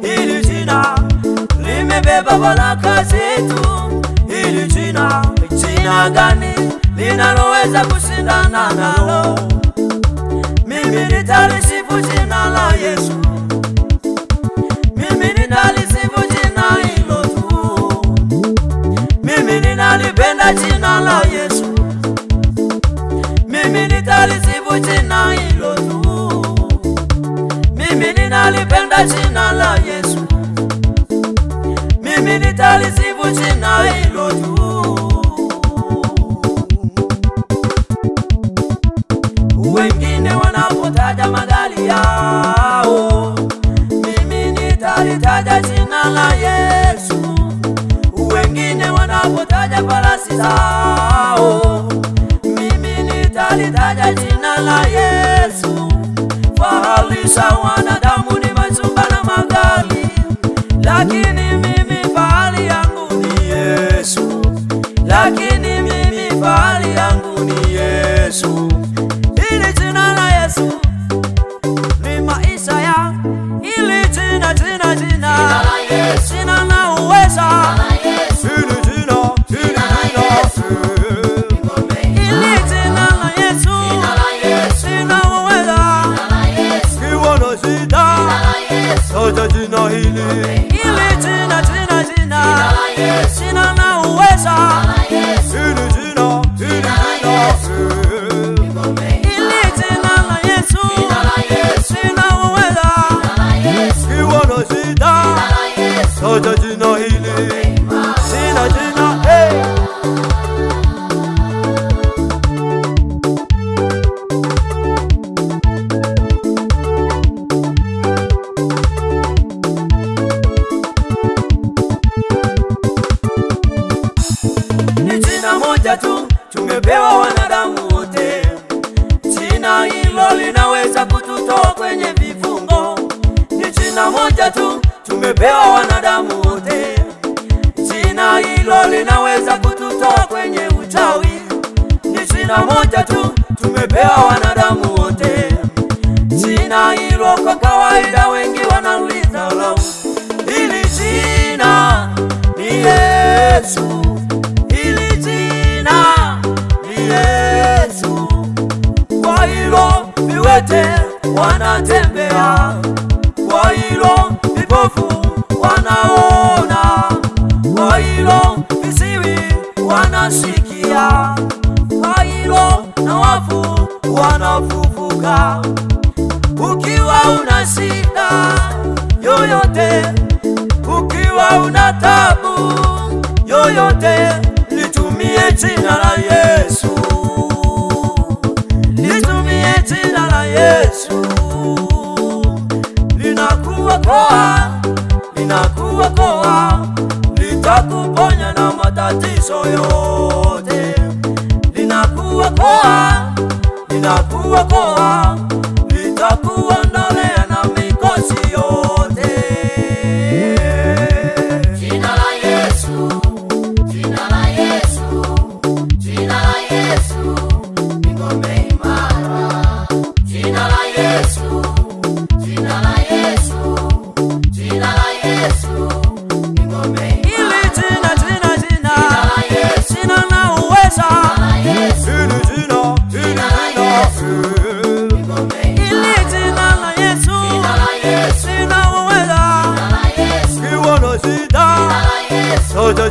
Hili jina limebeba baraka zetu. Hili jina, jina gani linaloweza kushindana nalo? Mimi nitalisifu jina la Yesu. Mimi ninalisifu jina hilo tu. Mimi ninalipenda jina la Yesu. Mimi nitalisifu jina hilo tu. Mimi ninalipenda jina la Yesu. Mimi nitalisifu jina hilo tu. Wengine wanapotaja magari yao, mimi nitalitaja jina la Yesu. Wengine wanapotaja farasi zao, mimi nitalitaja jina la Yesu. Fahari za wanadamu ni majumba na magari, lakini mimi fahari yangu ni Yesu. Lakini mimi fahari yangu ni Yesu. Hili jina la Yesu ni maisha ya. Hili jina, jina, jina, jina la uweza. Hili jina, jina, jina, hili jina la Yesu, jina uweza. Kiwa na shida, taja jina hili. Hili jina, jina, jina, jina la uweza. Hili jina, hili jina, hili jina la Yesu, jina uweza. Kiwa na shida, taja jina hili. Jina, jina, hey. Ni jina moja tu tumepewa wanadamu wote. Jina hilo linaweza kututoa kwenye vifungo. Ni jina moja tu tumepewa wanadamu wote. Jina hilo linaweza kututoa kwenye uchawi. Ni jina moja tu tumepewa wanadamu wote. Jina hilo kwa kawaida wengi wanalidharau. Hili jina ni Yesu. Hili jina ni Yesu. Kwa hilo viwete wanatembea, kwa hilo vipofu wanaona, kwa hilo viziwi wanasikia, kwa hilo na wafu wanafufuka. Ukiwa una shida yoyote, ukiwa una tabu yoyote, litumie jina la Yesu. Litumie jina la Yesu. Linakuokoa, linakuokoa, litakuponya na matatizo yote. Linakuokoa, linakuokoa, litakuondolea na mikosi yote. Jina la Yesu, jina la Yesu, jina la Yesu ni ngome imara. Jina la Yesu, jina la Yesu, jina la Yesu ni ngome imara. Hili jina, jina, jina, jina la uweza. Hili jina, jina, jina, hili jina la Yesu, jina uweza. Kiwa na shida, taja